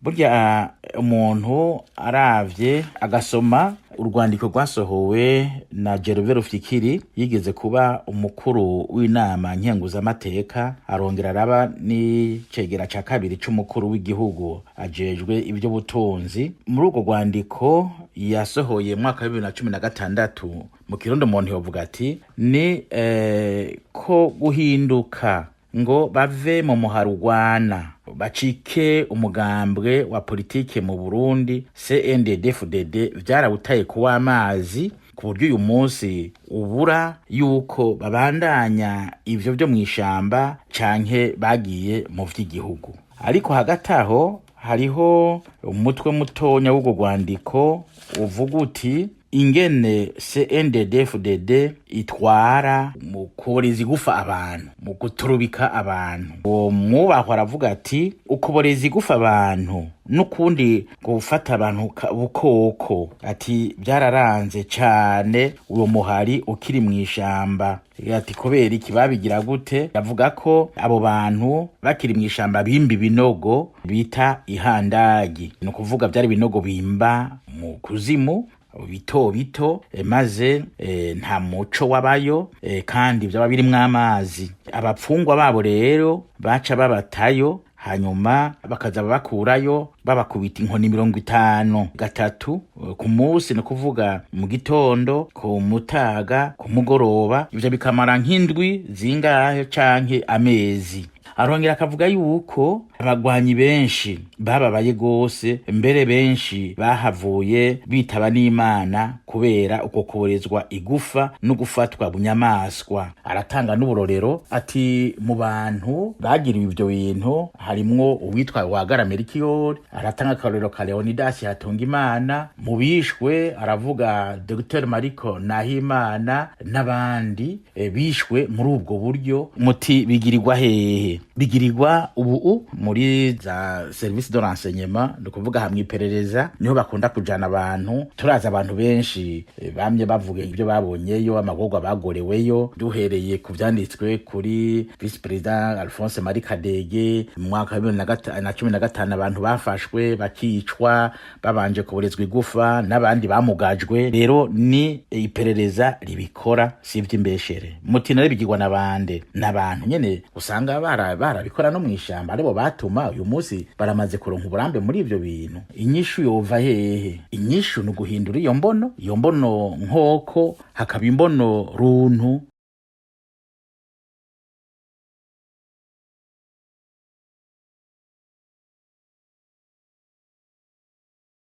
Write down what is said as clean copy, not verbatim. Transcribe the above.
Burya umuntu aravye agasoma urwandiko rwasohowe na Gervais Rufyikiri, yigeze kuba umukuru w'inama nkenguzamateka, arongera araba n'icegera ca kabiri c'umukuru w'igihugu ajejwe ivy'ubutunzi. Muri urwo rwandiko yasohoye mu mwaka wa 2016, mu Kirundi umuntu yovuga ati ni ko guhinduka ngo bave mu muharugwana bacike umugambwe wa politike mu Burundi, CNDD-FDD vyarawutaye kuwa amazi, ku buryo uyu munsi ubura yuko babandanya ivyo vyo mw'ishamba canke bagiye mu vy'igihugu. Ariko hagati aho hariho umutwe mutonya w'urwo rwandiko uvuga uti ingene CNDD-FDD itwara mu kuboreza igufa abantu, mu guturubika abantu. Uwo mwubahwa aravuga ati ukuboreza igufa abantu n'ukundi gufata abantu bukoko, ati byararanze cane uwo muhari ukiri mw'ishamba. Ati kubera iki, babigira gute? Avuga ko abo bantu bakiri mw'ishamba bimba ibinogo bita ihandagi, ni ukuvuga byari ibinogo bimba mu kuzimu bito bito, maze nta muco wabayo, kandi byaba birimwo amazi. Abapfungwa babo rero baca babatayo, hanyuma bakaza babakurayo babakubita inkoni 50 gatatu ku munsi, ni ukuvuga mu gitondo, ku mutaga, ku mugoroba. Ivyo bikamara nk'indwi zingahe canke amezi. Arongera akavuga yuko abagwanyi benshi bababaye gose, mbere benshi bahavuye bitaba n'Imana kubera uko kuborezwa igufa no gufatwa bunyamaswa. Aratanga n'uburorero, ati mu bantu bagiriwe ivyo bintu harimwo uwitwa Wagara Melchior. Aratanga akarorero ka Leonidas Hatungimana mu bishwe, aravuga Dr Mariko Nahimana n'abandi bishwe muri ubwo buryo. Muti bigirirwa hehe? Bigirirwa ubu muri za service de renseignement, ni ukuvuga hamwe iperereza, niho bakunda kujana abantu. Turazi abantu benshi bamye bavuga ibyo babonyeyo, amagorwa bagoreweyo, duhereye ku vyanditswe kuri vice président Alphonse Marie Kadege mu mwaka wa 2015, abantu bafashwe bakicwa babanje kuborezwa igufa, n'abandi bamugajwe. Rero ni iperereza ribikora, si ivy'imbeshere. Muti nare bigirwa n'abande? N'abantu nyene usanga barabikora no mw'ishamba, aribo batuma uyu munsi baramaze kuronka uburambe muri ivyo bintu. Inyishu yova hehe? Inyishu ni uguhindura iyo mbono, iyo mbono nkoko, hakaba imbono runtu.